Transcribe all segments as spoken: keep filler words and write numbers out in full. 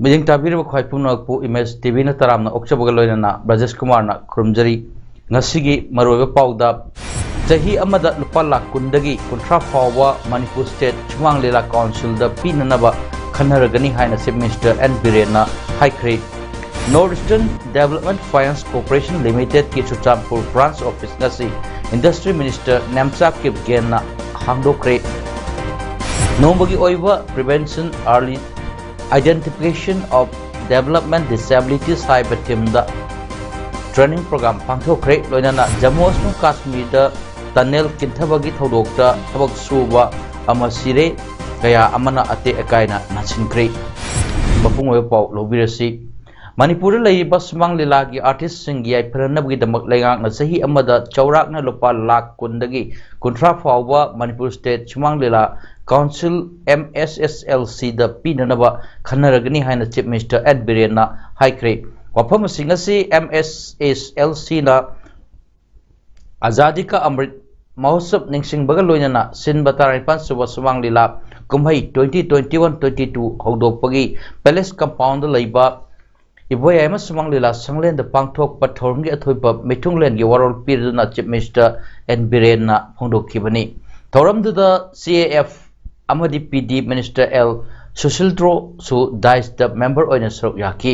ꯃꯤꯠꯌꯦꯡ ꯇꯥꯕꯤꯔꯤꯕ ꯈ꯭ꯋꯥꯏ ꯄꯨꯝꯅꯃꯛꯄꯨ ꯏꯃꯦꯖ ꯇꯤ ꯚꯤꯅ ꯇꯔꯥꯝꯅ ꯑꯣꯛꯆꯕꯒ ꯂꯣꯏꯅꯅ ꯕ꯭ꯔꯖꯦꯁ ꯀꯨꯃꯥꯔꯅ ꯈꯨꯔꯨꯝꯖꯔꯤ꯫ ꯉꯁꯤꯒꯤ ꯃꯔꯨꯑꯣꯏꯕ ꯄꯥꯎꯗ, ꯆꯍꯤ ꯑꯃꯗ ꯂꯨꯄꯥ ꯂꯥꯈ ꯀꯨꯟꯗꯒꯤ ꯀꯨꯟꯊ꯭ꯔꯥ ꯐꯥꯎꯕ ꯃꯅꯤꯄꯨꯔ ꯁ꯭ꯇꯦꯠ ꯁꯨꯃꯥꯡ ꯂꯤꯂꯥ ꯀꯥꯎꯟꯁꯤꯜꯗ ꯄꯤꯅꯅꯕ ꯈꯟꯅꯔꯒꯅꯤ ꯍꯥꯏꯅ ꯆꯤꯐ ꯃꯤꯅꯤꯁꯇꯔ ꯑꯦꯟ ꯕꯤꯔꯦꯟꯅ ꯍꯥꯏꯈ꯭ꯔꯦ꯫ North Eastern Development Finance Corporation Limitedꯀꯤ ꯆꯨꯔꯆꯥꯟꯄꯨꯔ ꯕ꯭ꯔꯥꯟꯁ ꯑꯣꯐꯤꯁ ꯉꯁꯤ ꯏꯟꯗꯁꯇ꯭ꯔꯤ ꯃꯤꯅꯤꯁꯇꯔ ꯅꯦꯝꯆꯥ ꯀꯤꯞꯒꯦꯟꯅ ꯍꯥꯡꯗꯣꯛꯈ꯭ꯔꯦ꯫ ꯅꯣꯡꯃꯒꯤ ꯑꯣꯏꯕ Prevention Early Identification of Development Disabilities ꯍꯥꯏꯕ ꯊꯤꯝꯗ ꯇ꯭ꯔꯦꯅꯤꯡ ꯄ꯭ꯔꯣꯒ꯭ꯔꯥꯝ ꯄꯥꯡꯊꯣꯛꯈ꯭ꯔꯦ꯫ ꯂꯣꯏꯅꯅ ꯖꯝꯃꯨ ꯑꯃꯁꯨꯡ ꯀꯥꯁꯃꯤꯔꯗ ꯇꯅꯦꯜ ꯀꯤꯟꯊꯕꯒꯤ ꯊꯧꯗꯣꯛꯇ ꯊꯕꯛ ꯁꯨꯕ ꯑꯃ ꯁꯤꯔꯦ, ꯀꯌꯥ ꯑꯃꯅ ꯑꯇꯦꯛ ꯑꯀꯥꯏꯅ ꯅꯥꯁꯤꯟꯈ꯭ꯔꯦ꯫ ꯃꯄꯨꯡ ꯑꯣꯏꯕ ꯄꯥꯎ ꯂꯧꯕꯤꯔꯁꯤ꯫ ꯃꯅꯤꯄꯨꯔꯗ ꯂꯩꯔꯤꯕ ꯁꯨꯃꯥꯡ ꯂꯤꯂꯥꯒꯤ ꯑꯥꯔꯇꯤꯁꯁꯤꯡꯒꯤ ꯌꯥꯏꯐꯅꯅꯕꯒꯤꯗꯃꯛ ꯂꯩꯉꯥꯛꯅ ꯆꯍꯤ ꯑꯃꯗ ꯆꯥꯎꯔꯥꯛꯅ ꯂꯨꯄꯥ ꯂꯥꯈ ꯀꯨꯟꯗꯒꯤ ꯀꯨꯟꯊ꯭ꯔꯥ ꯐꯥꯎꯕ ꯃꯅꯤꯄꯨꯔ ꯁ꯭ꯇꯦꯠ ꯁꯨꯃꯥꯡ ꯂꯤꯂꯥ ꯀꯥꯎꯟꯁꯤꯜ, ꯑꯦꯝ ꯑꯦꯁ ꯑꯦꯁ ꯑꯦꯜ ꯁꯤꯗ ꯄꯤꯅꯅꯕ ꯈꯟꯅꯔꯒꯅꯤ ꯍꯥꯏꯅ ꯆꯤꯐ ꯃꯤꯅꯤꯁꯇꯔ ꯑꯦꯟ ꯕꯤꯔꯦꯟꯅ ꯍꯥꯏꯈ꯭ꯔꯦ꯫ ꯋꯥꯐꯝ ꯑꯁꯤꯡ ꯑꯁꯤ ꯑꯦꯝ ꯑꯦꯁ ꯑꯦꯁ ꯑꯦꯜ ꯁꯤꯅ ꯑꯖꯥꯗꯤ ꯀꯥ ꯑꯃ꯭ꯔꯤꯠ ꯃꯍꯣꯠꯁꯕ ꯅꯤꯡꯁꯤꯡꯕꯒ ꯂꯣꯏꯅꯅ ꯁꯤꯟꯕ ꯇꯔꯥꯅꯤꯄꯥꯟ ꯁꯨꯕ ꯁꯨꯃꯥꯡ ꯂꯤꯂꯥ ꯀꯨꯝꯍꯩ twenty twenty-one twenty-two ꯍꯧꯗꯣꯛꯄꯒꯤ palace compound ꯂꯩꯕ ꯏꯕꯣꯌꯥꯏꯃ ꯁꯨꯃꯥꯡ ꯂꯤꯂꯥ ꯁꯪꯂꯦꯟꯗ ꯄꯥꯡꯊꯣꯛꯄ ꯊꯧꯔꯝꯒꯤ ꯑꯊꯣꯏꯕ ꯃꯤꯊꯨꯡꯂꯦꯟꯒꯤ ꯋꯥꯔꯣꯜ ꯄꯤꯔꯗꯨꯅ ꯆꯤꯐ ꯃꯤꯅꯤꯁꯇꯔ ꯑꯦꯟ ꯕꯤꯔꯦꯟꯅ ꯐꯣꯡꯗꯣꯛꯈꯤꯕꯅꯤ꯫ ꯊꯧꯔꯝꯗꯨꯗ ꯁꯤ ꯑꯦ ꯑꯦꯐ ꯑꯃꯗꯤ ꯄꯤ ꯗꯤ ꯃꯤꯅꯤꯁꯇꯔ ꯑꯦꯜ ꯁꯨꯁꯤꯜꯗ꯭ꯔꯣꯁꯨ ꯗꯥꯏꯁꯇ ꯃꯦꯝꯕꯔ ꯑꯣꯏꯅ ꯁꯔꯨꯛ ꯌꯥꯈꯤ꯫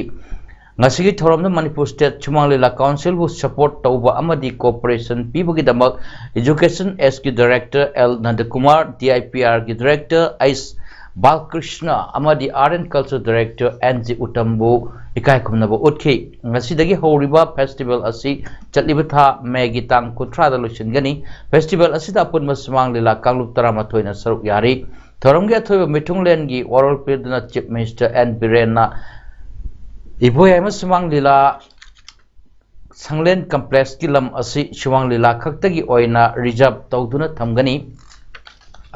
ꯉꯁꯤꯒꯤ ꯊꯧꯔꯝꯗ ꯃꯅꯤꯄꯨꯔ ꯁ꯭ꯇꯦꯠ ꯁꯨꯃꯥꯡ ꯂꯤꯂꯥ ꯀꯥꯎꯟꯁꯤꯜꯕꯨ ꯁꯄꯣꯔꯠ ꯇꯧꯕ ꯑꯃꯗꯤ ꯀꯣꯑꯣꯄꯔꯦꯁꯟ ꯄꯤꯕꯒꯤꯗꯃꯛ ꯏꯖꯨꯀꯦꯁꯟ ꯑꯦꯁꯀꯤ director L Nandakumar, D I P ꯑꯥꯔꯒꯤ ꯗꯥꯏꯔꯦꯛꯇꯔ ꯑꯩꯆ ꯕꯥꯜꯀ꯭ꯔꯤꯁꯅ ꯑꯃꯗꯤ art and culture director N G ꯎꯇꯝꯕꯨ ꯏꯀꯥꯏ ꯈꯨꯝꯅꯕ ꯎꯠꯈꯤ꯫ ꯉꯁꯤꯗꯒꯤ ꯍꯧꯔꯤꯕ ꯐꯦꯁꯇꯤꯚꯦꯜ ꯑꯁꯤ ꯆꯠꯂꯤꯕ ꯊꯥ ꯃꯦꯒꯤ ꯇꯥꯡ ꯀꯨꯟꯊ꯭ꯔꯥꯗ ꯂꯣꯏꯁꯤꯟꯒꯅꯤ꯫ ꯐꯦꯁꯇꯤꯚꯦꯜ ꯑꯁꯤꯗ ꯑꯄꯨꯟꯕ ꯁꯨꯃꯥꯡ ꯂꯤꯂꯥ ꯀꯥꯡꯂꯨꯞ ꯇꯔꯥꯃꯥꯊꯣꯏꯅ ꯁꯔꯨꯛ ꯌꯥꯔꯤ꯫ ꯊꯧꯔꯝꯒꯤ ꯑꯊꯣꯏꯕ ꯃꯤꯊꯨꯡꯂꯦꯟꯒꯤ ꯋꯥꯔꯣꯜ ꯄꯤꯗꯨꯅ Chief Minister N ꯕꯤꯔꯦꯟꯅ ꯏꯕꯣꯌꯥꯏꯃ ꯁꯨꯃꯥꯡ ꯂꯤꯂꯥ ꯁꯪꯂꯦꯟ complexꯀꯤ ꯂꯝ ꯑꯁꯤ ꯁꯨꯃꯥꯡ ꯂꯤꯂꯥ ꯈꯛꯇꯒꯤ ꯑꯣꯏꯅ reserve ꯇꯧꯗꯨꯅ ꯊꯝꯒꯅꯤ,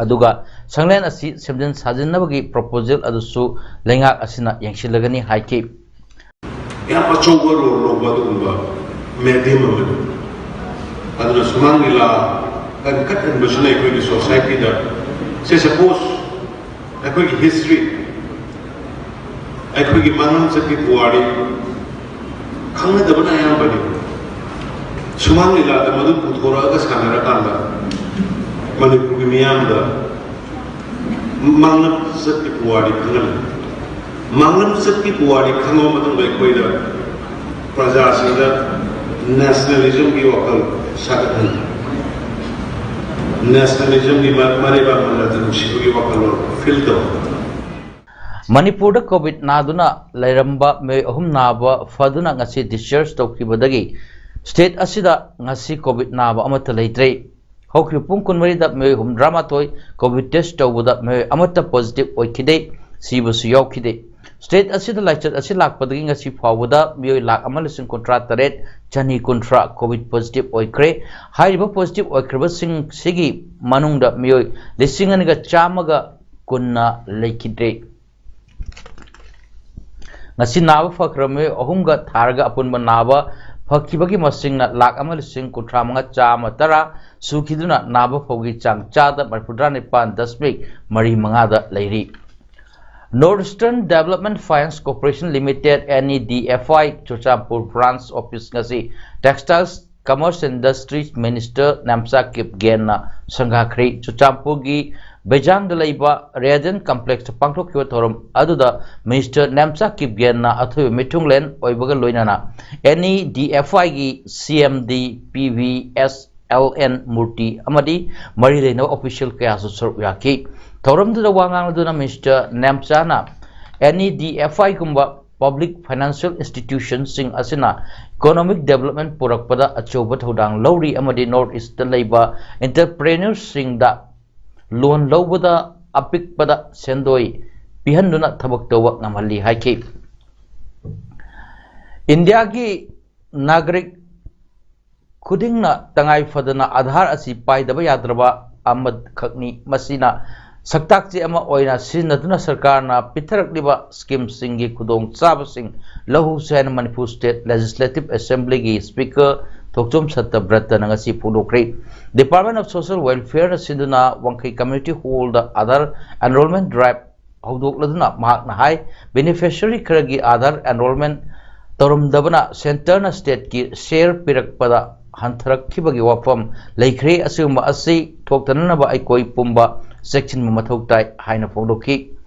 ꯑꯗꯨꯒ ꯁꯪꯂꯦꯟ ꯑꯁꯤ ꯁꯦꯝꯖꯤꯟ ꯁꯥꯖꯤꯟꯅꯕꯒꯤ proposal ꯑꯗꯨꯁꯨ ꯂꯩꯉꯥꯛ ꯑꯁꯤꯅ ꯌꯦꯡꯁꯤꯜꯂꯒꯅꯤ ꯍꯥꯏꯈꯤ꯫ ꯌꯥꯝ ꯑꯆꯧꯕ role ꯂꯧꯕ ꯑꯗꯨꯒꯨꯝꯕ medium ꯑꯃꯅꯤ꯫ ꯑꯗꯨꯅ ꯁꯨꯃꯥꯡ ꯂꯤꯂꯥ ꯀꯟꯈꯠꯍꯟꯕꯁꯤꯅ ꯑꯩꯈꯣꯏꯒꯤ societyꯗ, say suppose, ꯑꯩꯈꯣꯏꯒꯤ history, ꯑꯩꯈꯣꯏꯒꯤ ꯃꯥꯡꯂꯝꯆꯠꯀꯤ ꯄꯨꯋꯥꯔꯤ ꯈꯪꯅꯗꯕꯅ ꯑꯌꯥꯝꯕꯅꯤ꯫ ꯁꯨꯃꯥꯡ ꯂꯤꯂꯥꯗ ꯃꯗꯨ ꯄꯨꯊꯣꯔꯛꯑꯒ ꯁꯥꯟꯅꯔꯀꯥꯟꯗ ꯃꯅꯤꯄꯨꯔꯒꯤ ꯃꯤꯌꯥꯝꯗ ꯃꯥꯡꯂꯝꯆꯠꯀꯤ ꯄꯨꯋꯥꯔꯤ ꯈꯪꯍꯜꯂꯤ꯫ ꯃꯥꯡꯂꯝꯆꯠꯀꯤ ꯄꯨꯋꯥꯔꯤ ꯈꯪꯉꯕ ꯃꯇꯨꯡꯗ ꯑꯩꯈꯣꯏꯗ ꯄ꯭ꯔꯖꯥꯁꯤꯡꯗ nationalismꯒꯤ ꯋꯥꯈꯜ ꯁꯥꯒꯠꯍꯜꯂꯤ꯫ Nationalismꯒꯤ ꯃ-, ꯃꯔꯩꯕꯥꯛ ꯃꯟꯗꯗ ꯅꯨꯡꯁꯤꯕꯒꯤ ꯋꯥꯈꯜꯂꯣꯟ feel ꯇꯧꯍꯜꯂꯤ꯫ ꯃꯅꯤꯄꯨꯔꯗ COVID ꯅꯥꯗꯨꯅ ꯂꯩꯔꯝꯕ ꯃꯤꯑꯣꯏ ꯑꯍꯨꯝ ꯅꯥꯕ ꯐꯗꯨꯅ ꯉꯁꯤ discharge ꯇꯧꯈꯤꯕꯗꯒꯤ state ꯑꯁꯤꯗ ꯉꯁꯤ COVID ꯅꯥꯕ ꯑꯃꯠꯇ ꯂꯩꯇ꯭ꯔꯦ꯫ ꯍꯧꯈꯤꯕ ꯄꯨꯡ ꯀꯨꯟꯃꯔꯤꯗ ꯃꯤꯑꯣꯏ ꯍꯨꯝꯐꯨꯇꯔꯥꯃꯥꯊꯣꯏ COVID test ꯇꯧꯕꯗ ꯃꯤꯑꯣꯏ ꯑꯃꯠꯇ positive ꯑꯣꯏꯈꯤꯗꯦ, ꯁꯤꯕꯁꯨ ꯌꯥꯎꯈꯤꯗꯦ꯫ State ꯑꯁꯤꯗ ꯂꯥꯏꯆꯠ ꯑꯁꯤ ꯂꯥꯛꯄꯗꯒꯤ ꯉꯁꯤ ꯐꯥꯎꯕꯗ ꯃꯤꯑꯣꯏ ꯂꯥꯈ ꯑꯃ ꯂꯤꯁꯤꯡ ꯀꯨꯟꯊ꯭ꯔꯥ ꯇꯔꯦꯠ ꯆꯅꯤ ꯀꯨꯟꯊ꯭ꯔꯥ COVID positive ꯑꯣꯏꯈ꯭ꯔꯦ꯫ ꯍꯥꯏꯔꯤꯕ positive ꯑꯣꯏꯈ꯭ꯔꯕꯁꯤꯡꯁꯤꯒꯤ ꯃꯅꯨꯡꯗ ꯃꯤꯑꯣꯏ ꯂꯤꯁꯤꯡ ꯑꯅꯤꯒ ꯆꯥꯝꯃꯒ ꯀꯨꯟꯅ ꯂꯩꯈꯤꯗ꯭ꯔꯦ꯫ ꯉꯁꯤ ꯅꯥꯕ ꯐꯈ꯭ꯔꯕ ꯃꯤꯑꯣꯏ ꯑꯍꯨꯝꯒ ꯊꯥꯔꯒ ꯑꯄꯨꯟꯕ ꯅꯥꯕ ꯐꯈꯤꯕꯒꯤ ꯃꯁꯤꯡꯅ ꯂꯥꯈ ꯑꯃ ꯂꯤꯁꯤꯡ ꯀꯨꯟꯊ꯭ꯔꯥ ꯃꯉꯥ ꯆꯥꯝꯃ ꯇꯔꯥ ꯁꯨꯈꯤꯗꯨꯅ ꯅꯥꯕ ꯐꯕꯒꯤ ꯆꯥꯡ ꯆꯥꯗ ꯃꯔꯤꯐꯨꯇꯔꯥ ꯅꯤꯄꯥꯟ ꯗꯁꯃꯤꯛ ꯃꯔꯤ ꯃꯉꯥꯗ ꯂꯩꯔꯤ꯫ North Eastern Development Finance Corporation Limited, NEDFI, Churachandpur branch office ꯉꯁꯤ Textiles Commerce Industries Minister Nemcha ꯀꯤꯞꯒꯦꯟꯅ ꯁꯪꯒꯥꯈ꯭ꯔꯦ꯫ ꯆꯨꯔꯆꯥꯟꯄꯨꯔꯒꯤ ꯕꯦꯖꯥꯡꯗ ꯂꯩꯕ Radiant Complexꯇ ꯄꯥꯡꯊꯣꯛꯈꯤꯕ ꯊꯧꯔꯝ ꯑꯗꯨꯗ Minister ꯅꯦꯝꯆꯥ ꯀꯤꯞꯒꯦꯟꯅ ꯑꯊꯣꯏꯕ ꯃꯤꯊꯨꯡꯂꯦꯟ ꯑꯣꯏꯕꯒ ꯂꯣꯏꯅꯅ NEDFIꯒꯤ CMD PVS LN ꯃꯨꯔꯇꯤ ꯑꯃꯗꯤ ꯃꯔꯤ ꯂꯩꯅꯕ official ꯀꯌꯥꯁꯨ ꯁꯔꯨꯛ ꯌꯥꯈꯤ꯫ ꯊꯧꯔꯝꯗꯨꯗ ꯋꯥ ꯉꯥꯡꯂꯗꯨꯅ Minister ꯅꯦꯝꯆꯥꯅ NEDFIꯒꯨꯝꯕ public financial institutionꯁꯤꯡ ꯑꯁꯤꯅ economic development ꯄꯨꯔꯛꯄꯗ ꯑꯆꯧꯕ ꯊꯧꯗꯥꯡ ꯂꯧꯔꯤ ꯑꯃꯗꯤ North Eastꯇ ꯂꯩꯕ entrepreneurꯁꯤꯡꯗ loan ꯂꯧꯕꯗ ꯑꯄꯤꯛꯄꯗ ꯁꯦꯟꯗꯣꯏ ꯄꯤꯍꯟꯗꯨꯅ ꯊꯕꯛ ꯇꯧꯕ ꯉꯝꯍꯜꯂꯤ ꯍꯥꯏꯈꯤ꯫ ꯏꯟꯗꯤꯌꯥꯒꯤ ꯅꯥꯒꯔꯤꯛ ꯈꯨꯗꯤꯡꯅ ꯇꯉꯥꯏ ꯐꯗꯅ ꯑꯥꯙꯥꯔ ꯑꯁꯤ ꯄꯥꯏꯗꯕ ꯌꯥꯗ꯭ꯔꯕ ꯑꯃꯈꯛꯅꯤ꯫ ꯃꯁꯤꯅ ꯁꯛꯇꯥꯛꯆꯦ ꯑꯃ ꯑꯣꯏꯅ ꯁꯤꯖꯤꯟꯅꯗꯨꯅ ꯁꯔꯀꯥꯔꯅ ꯄꯤꯊꯔꯛꯂꯤꯕ ꯁ꯭ꯀꯤꯝꯁꯤꯡꯒꯤ ꯈꯨꯗꯣꯡꯆꯥꯕꯁꯤꯡ ꯂꯧꯍꯧꯁꯤ ꯍꯥꯏꯅ ꯃꯅꯤꯄꯨꯔ ꯁ꯭ꯇꯦꯠ ꯂꯦꯖꯤꯁꯂꯦꯇꯤꯚ ꯑꯦꯁꯦꯝꯕ꯭ꯂꯤꯒꯤ ꯁ꯭ꯄꯤꯀꯔ ꯊꯣꯛꯆꯣꯝ ꯁꯠꯇꯕ꯭ꯔꯇꯅ ꯉꯁꯤ ꯐꯣꯡꯗꯣꯛꯈ꯭ꯔꯦ꯫ ꯗꯤꯄꯥꯔꯠꯃꯦꯟ ꯑꯣꯐ ꯁꯣꯁꯤꯌꯦꯜ ꯋꯦꯜꯐꯤꯌꯔꯅ ꯁꯤꯟꯗꯨꯅ ꯋꯥꯡꯈꯩ ꯀꯝꯃ꯭ꯌꯨꯅꯤꯇꯤ ꯍꯣꯜꯗ ꯑꯥꯙꯥꯔ ꯑꯦꯟꯔꯣꯜꯃꯦꯟ ꯗ꯭ꯔꯥꯏꯚ ꯍꯧꯗꯣꯛꯂꯗꯨꯅ ꯃꯍꯥꯛꯅ ꯍꯥꯏ, ꯕꯦꯅꯤꯐꯤꯁꯔꯤ ꯈꯔꯒꯤ ꯑꯥꯙꯥꯔ ꯑꯦꯟꯔꯣꯜꯃꯦꯟ ꯇꯧꯔꯝꯗꯕꯅ ꯁꯦꯟꯇꯔꯅ ꯁ꯭ꯇꯦꯠꯀꯤ ꯁꯦꯌꯔ ꯄꯤꯔꯛꯄꯗ ꯍꯟꯊꯔꯛꯈꯤꯕꯒꯤ ꯋꯥꯐꯝ ꯂꯩꯈ꯭ꯔꯦ꯫ ꯑꯁꯤꯒꯨꯝꯕ ꯑꯁꯤ ꯊꯣꯛꯇꯅꯅꯕ ꯑꯩꯈꯣꯏ ꯄꯨꯝꯕ ꯆꯦꯛꯁꯤꯟꯕ ꯃꯊꯧ ꯇꯥꯏ ꯍꯥꯏꯅ ꯐꯣꯡꯗꯣꯛꯈꯤ꯫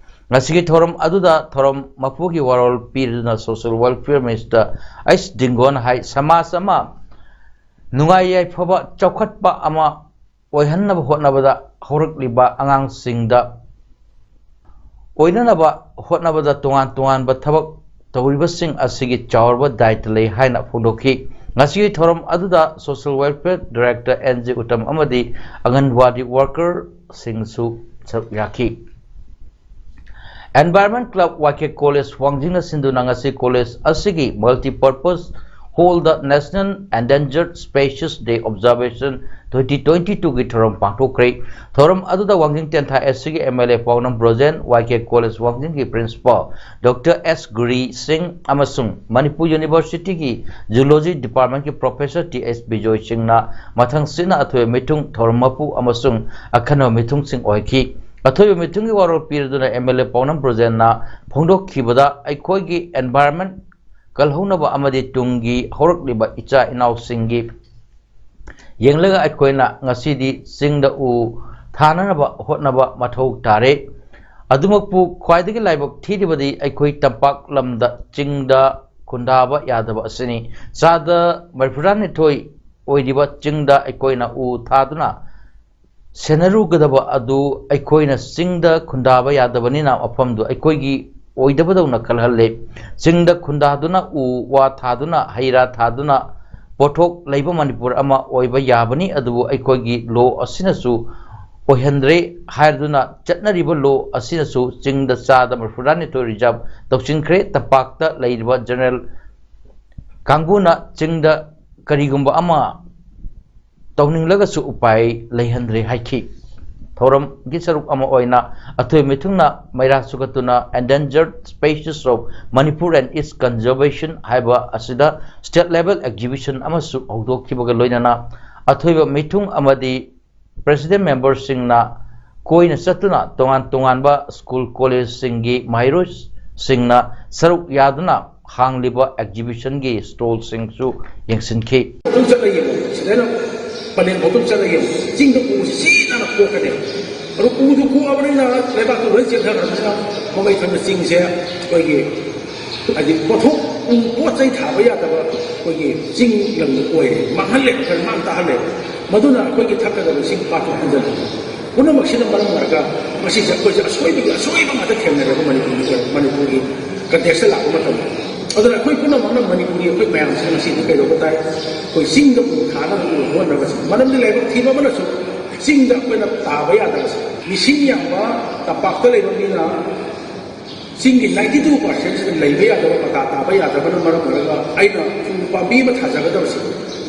ꯉꯁꯤꯒꯤ ꯊꯧꯔꯝ ꯑꯗꯨꯗ ꯊꯧꯔꯝ ꯃꯄꯨꯒꯤ ꯋꯥꯔꯣꯜ ꯄꯤꯔꯗꯨꯅ ꯁꯣꯁꯤꯌꯦꯜ ꯋꯦꯜꯐꯤꯌꯔ ꯃꯤꯅꯤꯁꯇꯔ ꯑꯩꯆ ꯗꯤꯡꯒꯣꯟ ꯍꯥꯏ, ꯁꯃꯥꯖ ꯑꯃ ꯅꯨꯡꯉꯥꯏ ꯌꯥꯏꯐꯕ ꯆꯥꯎꯈꯠꯄ ꯑꯃ ꯑꯣꯏꯍꯟꯅꯕ ꯍꯣꯠꯅꯕꯗ ꯍꯧꯔꯛꯂꯤꯕ ꯑꯉꯥꯡꯁꯤꯡꯗ ꯑꯣꯏꯅꯅꯕ ꯍꯣꯠꯅꯕꯗ ꯇꯣꯉꯥꯟ ꯇꯣꯉꯥꯟꯕ ꯊꯕꯛ ꯇꯧꯔꯤꯕꯁꯤꯡ ꯑꯁꯤꯒꯤ ꯆꯥꯎꯔꯕ ꯗꯥꯏꯇ ꯂꯩ ꯍꯥꯏꯅ ꯐꯣꯡꯗꯣꯛꯈꯤ꯫ ꯉꯁꯤꯒꯤ ꯊꯧꯔꯝ ꯑꯗꯨꯗ social welfare director N J Uttam ꯑꯃꯗꯤ ꯑꯪꯒꯟꯋꯥꯗꯤ ꯋꯥꯔꯀꯔꯁꯤꯡꯁꯨ ꯁꯔꯨꯛ ꯌꯥꯈꯤ꯫ Environment club Y K college ꯋꯥꯡꯖꯤꯡꯅ ꯁꯤꯟꯗꯨꯅ ꯉꯁꯤ ꯀꯣꯂꯦꯖ ꯑꯁꯤꯒꯤ ꯃꯜꯇꯤꯄꯔꯄꯁ ꯍꯣꯜꯗ National Endangered Species Day Observation twenty twenty-two ꯒꯤ ꯊꯧꯔꯝ ꯄꯥꯡꯊꯣꯛꯈ꯭ꯔꯦ꯫ ꯊꯧꯔꯝ ꯑꯗꯨꯗ ꯋꯥꯡꯖꯤꯡ ꯇꯦꯟꯊꯥ ꯑꯦꯁ ꯁꯤꯒꯤ M L A Paonam Brojen, Y K college ꯋꯥꯡꯖꯤꯡꯒꯤ principal doctor S Guri Singh ꯑꯃꯁꯨꯡ ꯃꯅꯤꯄꯨꯔ ꯌꯨꯅꯤꯚꯔꯁꯤꯇꯤꯒꯤ ꯖꯨꯂꯣꯖꯤ ꯗꯤꯄꯥꯔꯠꯃꯦꯟꯒꯤ ꯄ꯭ꯔꯣꯐꯦꯁꯔ ꯇꯤ ꯑꯦꯁ ꯕꯤꯖꯣꯏ ꯁꯤꯡꯅ ꯃꯊꯪꯁꯤꯠꯅ ꯑꯊꯣꯏꯕ ꯃꯤꯊꯨꯡ, ꯊꯧꯔꯝ ꯃꯄꯨ ꯑꯃꯁꯨꯡ ꯑꯈꯟꯅꯕ ꯃꯤꯊꯨꯡꯁꯤꯡ ꯑꯣꯏꯈꯤ꯫ ꯑꯊꯣꯏꯕ ꯃꯤꯊꯨꯡꯒꯤ ꯋꯥꯔꯣꯜ ꯄꯤꯔꯗꯨꯅ ꯑꯦꯝ ꯑꯦꯜ ꯑꯦ ꯄꯥꯎꯅꯝ ꯕ꯭ꯔꯣꯖꯦꯟꯅ ꯐꯣꯡꯗꯣꯛꯈꯤꯕꯗ, ꯑꯩꯈꯣꯏꯒꯤ ꯑꯦꯟꯚꯥꯏꯔꯟꯃꯦꯟ ꯀꯜꯍꯧꯅꯕ ꯑꯃꯗꯤ ꯇꯨꯡꯒꯤ ꯍꯧꯔꯛꯂꯤꯕ ꯏꯆꯥ ꯏꯅꯥꯎꯁꯤꯡꯒꯤ ꯌꯦꯡꯂꯒ ꯑꯩꯈꯣꯏꯅ ꯉꯁꯤꯗꯤ ꯆꯤꯡꯗ ꯎ ꯊꯥꯅꯅꯕ ꯍꯣꯠꯅꯕ ꯃꯊꯧ ꯇꯥꯔꯦ꯫ ꯑꯗꯨꯃꯛꯄꯨ ꯈ꯭ꯋꯥꯏꯗꯒꯤ ꯂꯥꯏꯕꯛ ꯊꯤꯔꯤꯕꯗꯤ ꯑꯩꯈꯣꯏ ꯇꯝꯄꯥꯛ ꯂꯝꯗ ꯆꯤꯡꯗ ꯈꯨꯟꯗꯥꯕ ꯌꯥꯗꯕ ꯑꯁꯤꯅꯤ꯫ ꯆꯥꯗ ꯃꯔꯤꯐꯨꯇꯔꯥꯅꯤꯊꯣꯏ ꯑꯣꯏꯔꯤꯕ ꯆꯤꯡꯗ ꯑꯩꯈꯣꯏꯅ ꯎ ꯊꯥꯗꯨꯅ ꯁꯦꯟꯅꯔꯨꯒꯗꯕ ꯑꯗꯨ ꯑꯩꯈꯣꯏꯅ ꯆꯤꯡꯗ ꯈꯨꯟꯗꯥꯕ ꯌꯥꯗꯕꯅꯤꯅ ꯃꯐꯝꯗꯨ ꯑꯩꯈꯣꯏꯒꯤ ꯑꯣꯏꯗꯕꯗꯧꯅ ꯈꯜꯍꯜꯂꯦ꯫ ꯆꯤꯡꯗ ꯈꯨꯟꯗꯥꯗꯨꯅ ꯎ ꯋꯥ ꯊꯥꯗꯨꯅ, ꯍꯩ ꯔꯥ ꯊꯥꯗꯨꯅ ꯄꯣꯠꯊꯣꯛ ꯂꯩꯕ ꯃꯅꯤꯄꯨꯔ ꯑꯃ ꯑꯣꯏꯕ ꯌꯥꯕꯅꯤ, ꯑꯗꯨꯕꯨ ꯑꯩꯈꯣꯏꯒꯤ ꯂꯣ ꯑꯁꯤꯅꯁꯨ ꯑꯣꯏꯍꯟꯗ꯭ꯔꯦ ꯍꯥꯏꯗꯨꯅ ꯆꯠꯅꯔꯤꯕ ꯂꯣ ꯑꯁꯤꯅꯁꯨ ꯆꯤꯡꯗ ꯆꯥꯗ ꯃꯔꯤꯐꯨꯇꯔꯥꯅꯤꯊꯣꯏ ꯔꯤꯖꯥꯔꯚ ꯇꯧꯁꯤꯟꯈ꯭ꯔꯦ꯫ ꯇꯝꯄꯥꯛꯇ ꯂꯩꯔꯤꯕ ꯖꯦꯅꯔꯦꯜ ꯀꯥꯡꯕꯨꯅ ꯆꯤꯡꯗ ꯀꯔꯤꯒꯨꯝꯕ ꯑꯃ ꯇꯧꯅꯤꯡꯂꯒꯁꯨ ꯎꯄꯥꯏ ꯂꯩꯍꯟꯗ꯭ꯔꯦ ꯍꯥꯏꯈꯤ꯫ ꯊꯧꯔꯝꯒꯤ ꯁꯔꯨꯛ ꯑꯃ ꯑꯣꯏꯅ ꯑꯊꯣꯏ ꯃꯤꯊꯨꯡꯅ ꯃꯩꯔꯥ ꯁꯨꯒꯠꯇꯨꯅ Endangered Species of Manipur and Its Conservation ꯍꯥꯏꯕ ꯑꯁꯤꯗ state level exhibition ꯑꯃꯁꯨ ꯍꯧꯗꯣꯛꯈꯤꯕꯒ ꯂꯣꯏꯅꯅ ꯑꯊꯣꯏꯕ ꯃꯤꯊꯨꯡ ꯑꯃꯗꯤ president memberꯁꯤꯡꯅ ꯀꯣꯏꯅ ꯆꯠꯇꯨꯅ ꯇꯣꯉꯥꯟ ꯇꯣꯉꯥꯟꯕ ꯁ꯭ꯀꯨꯜ ꯀꯣꯂꯦꯖꯁꯤꯡꯒꯤ ꯃꯍꯩꯔꯣꯏꯁꯤꯡꯅ ꯁꯔꯨꯛ ꯌꯥꯗꯨꯅ ꯍꯥꯡꯂꯤꯕ exhibitionꯒꯤ stallꯁꯤꯡꯁꯨ ꯌꯦꯡꯁꯤꯟꯈꯤ꯫ ꯑꯗꯨꯝ ꯆꯠꯂ ꯌꯦꯡꯉꯣ, ꯁꯤꯗꯩꯅ ꯄꯂꯦꯟ ꯐꯥꯎ ꯑꯗꯨꯝ ꯆꯠꯂ ꯌꯦꯡꯉꯣ, ꯆꯤꯡꯗ ꯎꯁꯤ ꯁꯤꯗꯅ ꯀꯣꯛꯀꯅꯤ꯫ ꯑꯗꯨ ꯎꯗꯨ ꯀꯣꯛꯑꯕꯅꯤꯅ ꯂꯩꯕꯥꯛꯇꯨ ꯂꯣꯏ ꯆꯦꯟꯊꯈ꯭ꯔꯕꯅꯤꯅ ꯃꯃꯩ ꯊꯪꯕ ꯆꯤꯡꯁꯦ ꯑꯩꯈꯣꯏꯒꯤ ꯍꯥꯏꯗꯤ ꯄꯣꯠꯊꯣꯛ, ꯎ ꯄꯣꯠ ꯆꯩ ꯊꯥꯕ ꯌꯥꯗꯕ ꯑꯩꯈꯣꯏꯒꯤ ꯆꯤꯡ ꯂꯝꯗ ꯑꯣꯏꯔꯦ, ꯃꯥꯡꯍꯜꯂꯦ, ꯈꯔ ꯃꯥꯡ ꯇꯥꯍꯜꯂꯦ꯫ ꯃꯗꯨꯅ ꯑꯩꯈꯣꯏꯒꯤ ꯊꯛꯀꯗꯕ ꯏꯁꯤꯡ ꯄꯥꯊꯣꯛ ꯍꯟꯖꯤꯜꯂꯦ꯫ ꯄꯨꯝꯅꯃꯛꯁꯤꯅ ꯃꯔꯝ ꯑꯣꯏꯔꯒ ꯉꯁꯤꯁꯦ ꯑꯩꯈꯣꯏꯁꯦ ꯑꯁꯣꯏꯕꯒꯤ ꯑꯁꯣꯏꯕ ꯉꯥꯛꯇ ꯊꯦꯡꯅꯔꯦꯕ ꯃꯅꯤꯄꯨꯔꯒꯤ ꯑꯣꯏꯅ, ꯃꯅꯤꯄꯨꯔꯒꯤ contextꯇ ꯂꯥꯛꯄ ꯃꯇꯝꯗ꯫ ꯑꯗꯨꯅ ꯑꯩꯈꯣꯏ ꯄꯨꯝꯅꯃꯛꯅ ꯃꯅꯤꯄꯨꯔꯒꯤ ꯑꯩꯈꯣꯏ ꯃꯌꯥꯝꯁꯤꯅ ꯉꯁꯤꯗꯤ ꯀꯩꯗꯧꯕ ꯇꯥꯏ? ꯑꯩꯈꯣꯏ ꯆꯤꯡꯗ ꯎ ꯊꯥꯅꯕ ꯍꯣꯠꯅꯕꯁꯦ꯫ ꯃꯔꯝꯗꯤ ꯂꯥꯏꯕꯛ ꯊꯤꯕ ꯑꯃꯅꯁꯨ ꯆꯤꯡꯗ ꯑꯩꯈꯣꯏꯅ ꯇꯥꯕ ꯌꯥꯗꯕꯁꯦ꯫ ꯃꯤꯁꯤꯡ ꯌꯥꯝꯕ ꯇꯝꯄꯥꯛꯇ ꯂꯩꯕ ꯃꯤꯅ ꯆꯤꯡꯒꯤ ninety two percentꯁꯤꯗ ꯂꯩꯕ ꯌꯥꯗꯕ, ꯄꯇꯥ ꯇꯥꯕ ꯌꯥꯗꯕꯅ ꯃꯔꯝ ꯑꯣꯏꯔꯒ ꯑꯩꯅ ꯎ ꯄꯥꯝꯕꯤ ꯑꯃ ꯊꯥꯖꯒꯗꯕꯁꯦ,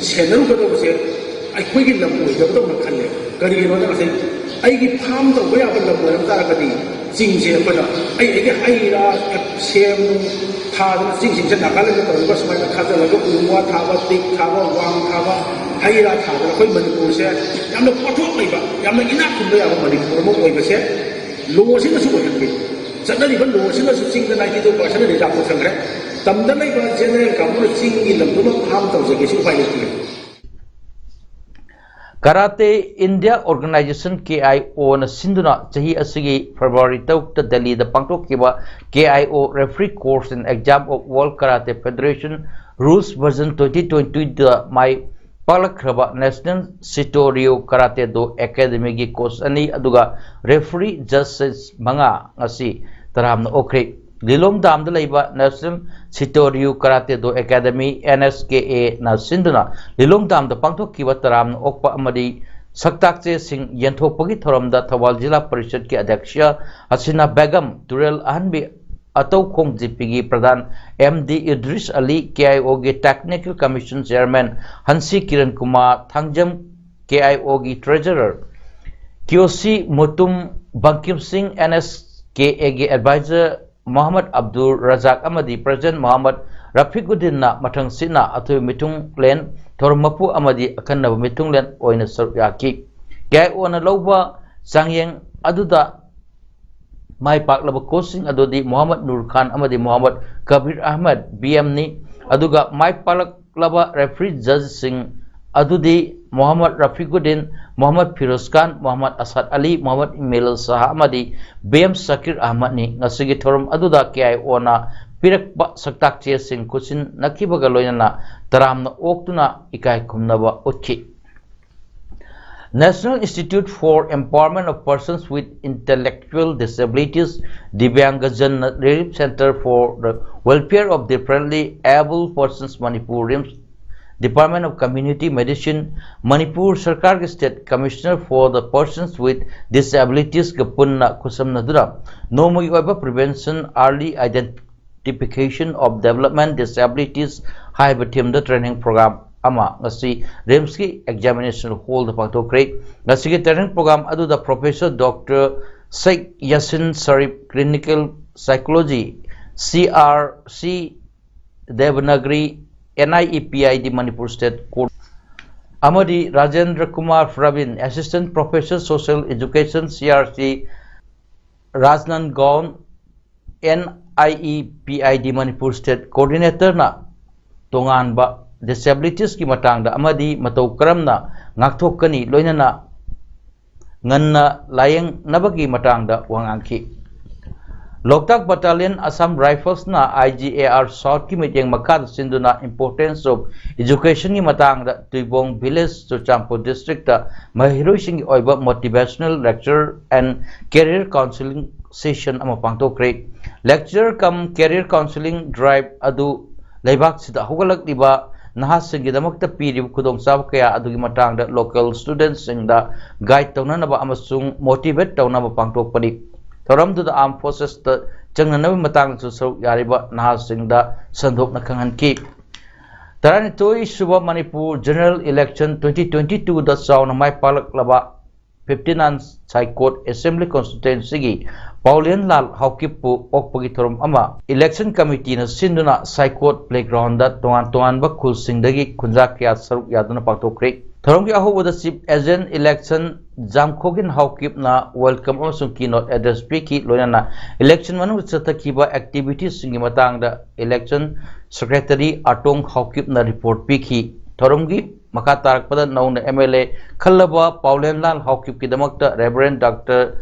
ꯁꯦꯟꯅꯔꯨꯒꯗꯕꯁꯦ ꯑꯩꯈꯣꯏꯒꯤ ꯂꯝ ꯑꯣꯏꯗꯕꯗꯧꯅ ꯈꯜꯂꯦ꯫ ꯀꯔꯤꯒꯤꯅꯣꯗ ꯉꯁꯥꯏ ꯑꯩꯒꯤ farm ꯇꯧꯕ ꯌꯥꯕ ꯂꯝ ꯑꯣꯏꯔꯝ ꯇꯥꯔꯒꯗꯤ ꯆꯤꯡꯁꯦ ꯑꯩꯈꯣꯏꯅ ꯑꯩ ꯑꯩꯒꯤ ꯍꯩ ꯔꯥ, ꯁꯦꯝ ꯅꯨꯡ ꯊꯥꯗꯅ ꯆꯤꯡꯁꯤꯡꯁꯦ ꯅꯥꯒꯥꯂꯦꯟꯗ ꯇꯧꯔꯤꯕ ꯁꯨꯃꯥꯏꯅ ꯊꯥꯖꯤꯜꯂꯒ ꯎ ꯋꯥ ꯊꯥꯕ, ꯇꯤꯛ ꯊꯥꯕ, ꯋꯥꯡ ꯊꯥꯕ, ꯍꯩ ꯔꯥ ꯊꯥꯗꯅ ꯑꯩꯈꯣꯏ ꯃꯅꯤꯄꯨꯔꯁꯦ ꯌꯥꯝꯅ ꯄꯣꯠꯊꯣꯛ ꯂꯩꯕ, ꯌꯥꯝꯅ ꯏꯅꯥꯛ ꯈꯨꯟꯕ ꯌꯥꯕ ꯃꯅꯤꯄꯨꯔ ꯑꯃ ꯑꯣꯏꯕꯁꯦ ꯂꯣꯁꯤꯅꯁꯨ ꯑꯣꯏꯍꯟꯕꯤ꯫ ꯆꯠꯅꯔꯤꯕ ꯂꯣꯁꯤꯅꯁꯨ ꯆꯤꯡꯗ ninety two percent ꯔꯤꯖꯥꯔꯚ ꯇꯧꯁꯟꯈ꯭ꯔꯦ꯫ ꯇꯝꯗ ꯂꯩꯕ ꯖꯦꯅꯔꯦꯜ ꯀꯥꯡꯕꯨꯅ ꯆꯤꯡꯒꯤ ꯂꯝꯗꯨꯃ farm ꯇꯧꯖꯒꯦꯁꯨ ꯎꯄꯥꯏ ꯂꯩꯇꯦ꯫ Karate India Organization, KIOꯅ ꯁꯤꯟꯗꯨꯅ ꯆꯍꯤ ꯑꯁꯤꯒꯤ February ꯇꯔꯨꯛꯇ ꯗꯦꯜꯂꯤꯗ ꯄꯥꯡꯊꯣꯛꯈꯤꯕ KIO Referee Course and Exam of World Karate Federation Rules Version twenty twenty-twoꯗ my ꯄꯥꯛꯂꯛꯈ꯭ꯔꯕ National Shitoryu Karate Do Academyꯒꯤ coach ꯑꯅꯤ ꯑꯗꯨꯒ referee judges ꯃꯉꯥ ꯉꯁꯤ ꯇꯔꯥꯝꯅ ꯑꯣꯛꯈ꯭ꯔꯦ꯫ ꯂꯤꯂꯣꯡ ꯗꯥꯝꯗ ꯂꯩꯕ National Shitoryu Karate Do Academy, NSKAꯅ ꯁꯤꯟꯗꯨꯅ ꯂꯤꯂꯣꯡ ꯗꯥꯝꯗ ꯄꯥꯡꯊꯣꯛꯈꯤꯕ ꯇꯔꯥꯝꯅ ꯑꯣꯛꯄ ꯑꯃꯗꯤ ꯁꯛꯇꯥꯛ ꯆꯦꯁꯤꯡ ꯌꯦꯟꯊꯣꯛꯄꯒꯤ ꯊꯧꯔꯝꯗ ꯊꯧꯕꯥꯜ ꯖꯤꯂꯥ ꯄꯔꯤꯁꯠꯀꯤ ꯑꯗ꯭ꯌꯛꯁ ꯍꯁꯤꯅꯥ ꯕꯦꯒꯝ, ꯇꯨꯔꯦꯜ ꯑꯍꯟꯕꯤ ꯑꯇꯧꯈꯣꯡ ꯖꯤꯄꯤꯒꯤ ꯄ꯭ꯔꯙꯥꯟ M D Idris Ali, K I ꯑꯣꯒꯤ ꯇꯦꯛꯅꯤꯀꯦꯜ ꯀꯃꯤꯁꯟ ꯆꯤꯌꯔꯃꯦꯟ ꯍꯟꯁꯤ ꯀꯤꯔꯟ ꯀꯨꯃꯥꯔ, ꯊꯥꯡꯖꯝ ꯀꯦ ꯑꯥꯏ ꯑꯣꯒꯤ ꯇ꯭ꯔꯦꯖꯔꯔ ꯀꯤꯌꯣꯁꯤ ꯃꯨꯇꯨꯝ, ꯕꯪꯀꯤꯝ ꯁꯤꯡ, ꯑꯦꯟ ꯑꯦꯁ ꯀꯦ ꯑꯦꯒꯤ ꯑꯦꯗꯚꯥꯏꯖꯔ ꯃꯣꯍꯝꯃꯗ ꯑꯕꯗꯨꯜ ꯔꯖꯥꯛ ꯑꯃꯗꯤ ꯄ꯭ꯔꯁꯤꯗꯦꯟꯠ ꯃꯣꯍꯝꯃꯗ ꯔꯐꯤꯀꯨꯗꯤꯟꯅ ꯃꯊꯪꯁꯤꯠꯅ ꯑꯊꯣꯏꯕ ꯃꯤꯊꯨꯡꯂꯦꯟ, ꯊꯧꯔꯝ ꯃꯄꯨ ꯑꯃꯗꯤ ꯑꯈꯟꯅꯕ ꯃꯤꯊꯨꯡꯂꯦꯟ ꯑꯣꯏꯅ ꯁꯔꯨꯛ ꯌꯥꯈꯤ꯫ ꯀꯦ ꯑꯥꯏ ꯑꯣꯅ ꯂꯧꯕ ꯆꯥꯡꯌꯦꯡ ꯑꯗꯨꯗ ꯃꯥꯏ ꯄꯥꯛꯂꯕ ꯀꯣꯆꯁꯤꯡ ꯑꯗꯨꯗꯤ ꯃꯣꯍꯝꯃꯗ ꯅꯨꯔ ꯈꯥꯟ ꯑꯃꯗꯤ ꯃꯣꯍꯝꯃꯗ ꯀꯕꯤꯔ ꯑꯍꯃꯗ, ꯕꯤ ꯑꯦꯝꯅꯤ꯫ ꯑꯗꯨꯒ ꯃꯥꯏ ꯄꯥꯛꯂꯛꯂꯕ ꯔꯦꯐ꯭ꯔꯤ ꯖꯖꯁꯤꯡ ꯑꯗꯨꯗꯤ ꯃꯣꯍꯝꯃꯗ ꯔꯐꯤꯀꯨꯗꯤꯟ, ꯃꯣꯍꯝꯃꯗ ꯐꯤꯔꯣꯖ ꯈꯥꯟ, ꯃꯣꯍꯝꯃꯗ ꯑꯁꯥꯗ ꯑꯂꯤ, ꯃꯣꯍꯝꯃꯗ ꯏꯃꯦꯂꯨꯜ ꯁꯥꯍ ꯑꯃꯗꯤ ꯕꯤ ꯑꯦꯝ ꯁꯀꯤꯔ ꯑꯍꯃꯗꯅꯤ꯫ ꯉꯁꯤꯒꯤ ꯊꯧꯔꯝ ꯑꯗꯨꯗ ꯀꯦ ꯑꯥꯏ ꯑꯣꯅ ꯄꯤꯔꯛꯄ ꯁꯛꯇꯥꯛ ꯆꯦꯁꯤꯡ ꯈꯨꯠꯁꯤꯟꯅꯈꯤꯕꯒ ꯂꯣꯏꯅꯅ ꯇꯔꯥꯝꯅ ꯑꯣꯛꯇꯨꯅ ꯏꯀꯥꯏ ꯈꯨꯝꯅꯕ ꯎꯠꯈꯤ꯫ National Institute for Empowerment of Persons with Intellectual Disabilities, Divyanggajan Relief Center for the Welfare of Differently Abled Persons, Manipur, RIMS, Department of Community Medicine, Manipur ꯁꯔꯀꯥꯔꯒꯤ State Commissioner for the Persons with Disabilitiesꯒ ꯄꯨꯟꯅ ꯈꯨꯠꯁꯝꯅꯗꯨꯅ ꯅꯣꯡꯃꯒꯤ ꯑꯣꯏꯕ Prevention, Early Identification of Development Disabilities ꯍꯥꯏꯕ themeꯗ training program ꯑꯃ ꯉꯁꯤ ꯔꯤꯝꯁꯀꯤ examination hallꯗ ꯄꯥꯡꯊꯣꯛꯈ꯭ꯔꯦ꯫ ꯉꯁꯤꯒꯤ training program ꯑꯗꯨꯗ Professor Doctor Sheikh Yasin Sharif, Clinical Psychology, C R C, Devanagari, N I E P I D Manipur State Court, ꯑꯃꯗꯤ Rajendra Kumar Praveen, Assistant Professor Social Education, C R C, ꯔꯥꯖꯅꯟꯒꯣꯟ, N I E P I D Manipur State Coordinatorꯅ ꯇꯣꯉꯥꯟꯕ disabilitiesꯀꯤ ꯃꯇꯥꯡꯗ ꯑꯃꯗꯤ ꯃꯇꯧ ꯀꯔꯝꯅ ꯉꯥꯛꯊꯣꯛꯀꯅꯤ, ꯂꯣꯏꯅꯅ ꯉꯟꯅ ꯂꯥꯌꯦꯡꯅꯕꯒꯤ ꯃꯇꯥꯡꯗ ꯋꯥ ꯉꯥꯡꯈꯤ꯫ ꯂꯣꯛꯇꯥꯛ Battalion Assam Riflesꯅ I G A R Southꯀꯤ ꯃꯤꯠꯌꯦꯡ ꯃꯈꯥꯗ ꯁꯤꯟꯗꯨꯅ Importance of Educationꯒꯤ ꯃꯇꯥꯡꯗ ꯇꯨꯏꯕꯣꯡ Village, ꯆꯨꯔꯆꯥꯟꯄꯨꯔ Districtꯇ ꯃꯍꯩꯔꯣꯏꯁꯤꯡꯒꯤ ꯑꯣꯏꯕ Motivational Lecture and Career Counseling Session ꯑꯃ ꯄꯥꯡꯊꯣꯛꯈ꯭ꯔꯦ꯫ Lecture cum Career Counseling Drive ꯑꯗꯨ ꯂꯩꯕꯥꯛꯁꯤꯗ ꯍꯧꯒꯠꯂꯛꯂꯤꯕ ꯅꯍꯥꯁꯤꯡꯒꯤꯗꯃꯛꯇ ꯄꯤꯔꯤꯕ ꯈꯨꯗꯣꯡꯆꯥꯕ ꯀꯌꯥ ꯑꯗꯨꯒꯤ ꯃꯇꯥꯡꯗ local studentꯁꯤꯡꯗ guide ꯇꯧꯅꯅꯕ ꯑꯃꯁꯨꯡ motivate ꯇꯧꯅꯕ ꯄꯥꯡꯊꯣꯛꯄꯅꯤ꯫ ꯊꯧꯔꯝꯗꯨꯗ Armed Forcesꯇ ꯆꯪꯅꯅꯕꯒꯤ ꯃꯇꯥꯡꯗꯁꯨ ꯁꯔꯨꯛ ꯌꯥꯔꯤꯕ ꯅꯍꯥꯁꯤꯡꯗ ꯁꯟꯗꯣꯛꯅ ꯈꯪꯍꯟꯈꯤ꯫ ꯇꯔꯥꯅꯤꯊꯣꯏ ꯁꯨꯕ Manipur General Election twenty twenty twoꯗ ꯆꯥꯎꯅ ꯃꯥꯏ ꯄꯥꯛꯂꯛꯂꯕ fifty nine ꯁꯥꯏꯀꯣꯠ Assembly Constituencyꯒꯤ ꯄꯥꯎꯂꯦꯟ ꯂꯥꯜ ꯍꯥꯎꯀꯤꯞꯄꯨ ꯑꯣꯛꯄꯒꯤ ꯊꯧꯔꯝ ꯑꯃ Election Committeeꯅ ꯁꯤꯟꯗꯨꯅ ꯁꯥꯏꯀꯣꯠ playgroundꯗ ꯇꯣꯉꯥꯟ ꯇꯣꯉꯥꯟꯕ ꯈꯨꯜꯁꯤꯡꯗꯒꯤ ꯈꯨꯟꯖꯥ ꯀꯌꯥ ꯁꯔꯨꯛ ꯌꯥꯗꯨꯅ ꯄꯥꯡꯊꯣꯛꯈ꯭ꯔꯦ꯫ ꯊꯧꯔꯝꯒꯤ ꯑꯍꯧꯕꯗ Chief Agent Election ꯖꯥꯝꯈꯣꯒꯤꯟ ꯍꯥꯎꯀꯤꯞꯅ welcome ꯑꯃꯁꯨꯡ keynote address ꯄꯤꯈꯤ꯫ ꯂꯣꯏꯅꯅ election ꯃꯅꯨꯡꯗ ꯆꯠꯊꯈꯤꯕ activityꯁꯤꯡꯒꯤ ꯃꯇꯥꯡꯗ Election Secretary ꯑꯇꯣꯡ ꯍꯥꯎꯀꯤꯞꯅ report ꯄꯤꯈꯤ꯫ ꯊꯧꯔꯝꯒꯤ ꯃꯈꯥ ꯇꯥꯔꯛꯄꯗ ꯅꯧꯅ MLA ꯈꯜꯂꯕ ꯄꯥꯎꯂꯦꯟꯂꯥꯜ ꯍꯥꯎꯀꯤꯞꯀꯤꯗꯃꯛꯇ Reverend Doctor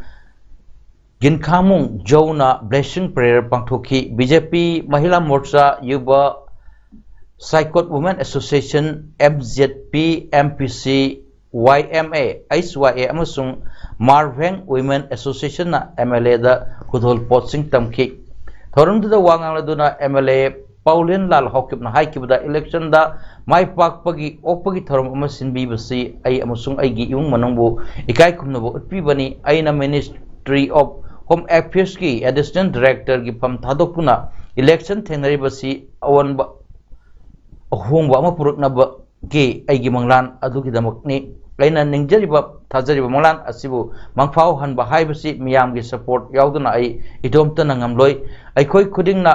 ꯒꯤꯟꯈꯥꯃꯨꯡ ꯖꯧꯅ blessing prayer ꯄꯥꯡꯊꯣꯛꯈꯤ꯫ BJP Mahila Morcha, Yuva Saikot Women Association, MZP, MPC, YMA, HYA ꯑꯃꯁꯨꯡ Marveng Women Associationꯅ MLAꯗ ꯈꯨꯗꯣꯜ ꯄꯣꯠꯁꯤꯡ ꯇꯝꯈꯤ꯫ ꯊꯧꯔꯝꯗꯨꯗ ꯋꯥ ꯉꯥꯡꯂꯗꯨꯅ MLA ꯄꯥꯎꯂꯦꯟ ꯂꯥꯜ ꯍꯥꯎꯀꯤꯞꯅ ꯍꯥꯏꯈꯤꯕꯗ electionꯗ ꯃꯥꯏ ꯄꯥꯛꯄꯒꯤ ꯑꯣꯛꯄꯒꯤ ꯊꯧꯔꯝ ꯑꯃ ꯁꯤꯟꯕꯤꯕꯁꯤ ꯑꯩ ꯑꯃꯁꯨꯡ ꯑꯩꯒꯤ ꯏꯃꯨꯡ ꯃꯅꯨꯡꯕꯨ ꯏꯀꯥꯏ ꯈꯨꯝꯅꯕ ꯎꯠꯄꯤꯕꯅꯤ꯫ ꯑꯩꯅ Ministry of Home Affairsꯀꯤ Additional Directorꯒꯤ ꯐꯝ ꯊꯥꯗꯣꯛꯇꯨꯅ election ꯊꯦꯡꯅꯔꯤꯕꯁꯤ ꯑꯑꯣꯟꯕ ꯑꯍꯣꯡꯕ ꯑꯃ ꯄꯨꯔꯛꯅꯕꯒꯤ ꯑꯩꯒꯤ ꯃꯪꯂꯥꯟ ꯑꯗꯨꯒꯤꯗꯃꯛꯅꯤ꯫ ꯑꯩꯅ ꯅꯤꯡꯖꯔꯤꯕ, ꯊꯥꯖꯔꯤꯕ ꯃꯪꯂꯥꯟ ꯑꯁꯤꯕꯨ ꯃꯪꯐꯥꯎꯍꯟꯕ ꯍꯥꯏꯕꯁꯤ ꯃꯤꯌꯥꯝꯒꯤ support ꯌꯥꯎꯗꯅ ꯑꯩ ꯏꯇꯣꯝꯇꯅ ꯉꯝꯂꯣꯏ꯫ ꯑꯩꯈꯣꯏ ꯈꯨꯗꯤꯡꯅ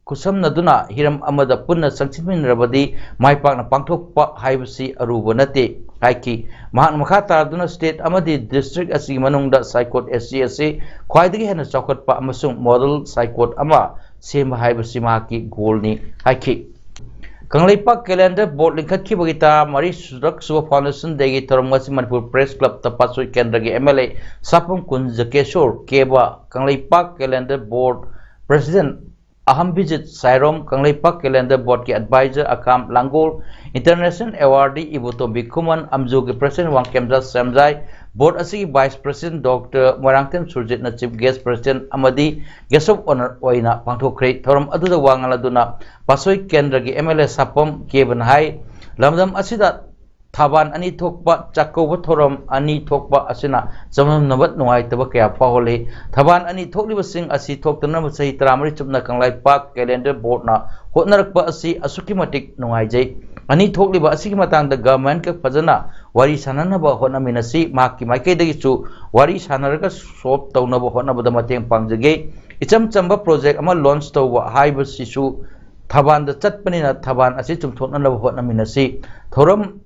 ꯈꯨꯠꯁꯝꯅꯗꯨꯅ ꯍꯤꯔꯝ ꯑꯃꯗ ꯄꯨꯟꯅ ꯆꯪꯁꯤꯟꯃꯤꯟꯅꯔꯕꯗꯤ ꯃꯥꯏ ꯄꯥꯛꯅ ꯄꯥꯡꯊꯣꯛꯄ ꯍꯥꯏꯕꯁꯤ ꯑꯔꯨꯕ ꯅꯠꯇꯦ ꯍꯥꯏꯈꯤ꯫ ꯃꯍꯥꯛꯅ ꯃꯈꯥ ꯇꯥꯔꯗꯨꯅ state ꯑꯃꯗꯤ district ꯑꯁꯤꯒꯤ ꯃꯅꯨꯡꯗ ꯁꯥꯏꯀꯣꯠ SC ꯑꯁꯤ ꯈ꯭ꯋꯥꯏꯗꯒꯤ ꯍꯦꯟꯅ ꯆꯥꯎꯈꯠꯄ ꯑꯃꯁꯨꯡ model ꯁꯥꯏꯀꯣꯠ ꯑꯃ ꯁꯦꯝꯕ ꯍꯥꯏꯕꯁꯤ ꯃꯍꯥꯛꯀꯤ goalꯅꯤ ꯍꯥꯏꯈꯤ꯫ ꯀꯪꯂꯩꯄꯥꯛ Calendar Board ꯂꯤꯡꯈꯠꯈꯤꯕꯒꯤ ꯇꯔꯥꯃꯔꯤ ꯁꯨꯔꯛ ꯁꯨꯕ Foundation Dayꯒꯤ ꯊꯧꯔꯝ ꯑꯁꯤ ꯃꯅꯤꯄꯨꯔ Press Clubꯇ ꯄꯥꯠꯁꯣꯏ ꯀꯦꯟꯗ꯭ꯔꯒꯤ MLA ꯁꯥꯄꯝ ꯀꯨꯟꯖꯀꯦꯁꯣꯔ ꯀꯦꯕ, Kangleipak Calendar Board President ꯑꯍꯝꯕꯤꯖꯤꯠ ꯁꯥꯏꯔꯣꯝ, Kangleipak calendar boardꯀꯤ advisor ꯑꯀꯥꯝ ꯂꯥꯡꯒꯣꯜ, international awardee ꯏꯕꯣꯇꯣꯝꯕꯤ ꯈꯨꯃꯟ, ꯑꯝꯖꯨꯒꯤ president ꯋꯥꯡꯈꯦꯝꯆꯥ ꯁꯦꯝꯖꯥꯏ, board ꯑꯁꯤꯒꯤ vice president Doctor Moirangthem ꯁꯨꯔꯖꯤꯠꯅ chief guest president ꯑꯃꯗꯤ guest of honour ꯑꯣꯏꯅ ꯄꯥꯡꯊꯣꯛꯈ꯭ꯔꯦ꯫ ꯊꯧꯔꯝ ꯑꯗꯨꯗ ꯋꯥ ꯉꯥꯡꯂꯗꯨꯅ ꯄꯥꯠꯁꯣꯏ ꯀꯦꯟꯗ꯭ꯔꯒꯤ MLA ꯁꯥꯄꯝ ꯀꯦꯕꯅ ꯍꯥꯏ, ꯂꯝꯗꯝ ꯑꯁꯤꯗ ꯊꯕꯥꯟ ꯑꯅꯤ ꯊꯣꯛꯄ ꯆꯥꯛꯀꯧꯕ ꯊꯧꯔꯝ ꯑꯅꯤ ꯊꯣꯛꯄ ꯑꯁꯤꯅ ꯆꯃꯝꯅꯕ ꯅꯨꯡꯉꯥꯏꯇꯕ ꯀꯌꯥ ꯐꯥꯎꯍꯜꯂꯤ꯫ ꯊꯕꯥꯟ ꯑꯅꯤ ꯊꯣꯛꯂꯤꯕꯁꯤꯡ ꯑꯁꯤ ꯊꯣꯛꯇꯅꯕ ꯆꯍꯤ ꯇꯔꯥꯃꯔꯤ ꯆꯨꯞꯅ ꯀꯪꯂꯩꯄꯥꯛ calendar boardꯅ ꯍꯣꯠꯅꯔꯛꯄ ꯑꯁꯤ ꯑꯁꯨꯛꯀꯤ ꯃꯇꯤꯛ ꯅꯨꯡꯉꯥꯏꯖꯩ꯫ ꯑꯅꯤ ꯊꯣꯛꯂꯤꯕ ꯑꯁꯤꯒꯤ ꯃꯇꯥꯡꯗ governmentꯀ ꯐꯖꯅ ꯋꯥꯔꯤ ꯁꯥꯟꯅꯅꯕ ꯍꯣꯠꯅꯃꯤꯟꯅꯁꯤ꯫ ꯃꯍꯥꯛꯀꯤ ꯃꯥꯏꯀꯩꯗꯒꯤꯁꯨ ꯋꯥꯔꯤ ꯁꯥꯟꯅꯔꯒ solve ꯇꯧꯅꯕ ꯍꯣꯠꯅꯕꯗ ꯃꯇꯦꯡ ꯄꯥꯡꯖꯒꯦ꯫ ꯏꯆꯝ ꯆꯝꯕ project ꯑꯃ launch ꯇꯧꯕ ꯍꯥꯏꯕꯁꯤꯁꯨ ꯊꯕꯥꯟꯗ ꯆꯠꯄꯅꯤꯅ ꯊꯕꯥꯟ ꯑꯁꯤ ꯆꯨꯝꯊꯣꯛꯅꯅꯕ ꯍꯣꯠꯅꯃꯤꯟꯅꯁꯤ꯫ ꯊꯧꯔꯝ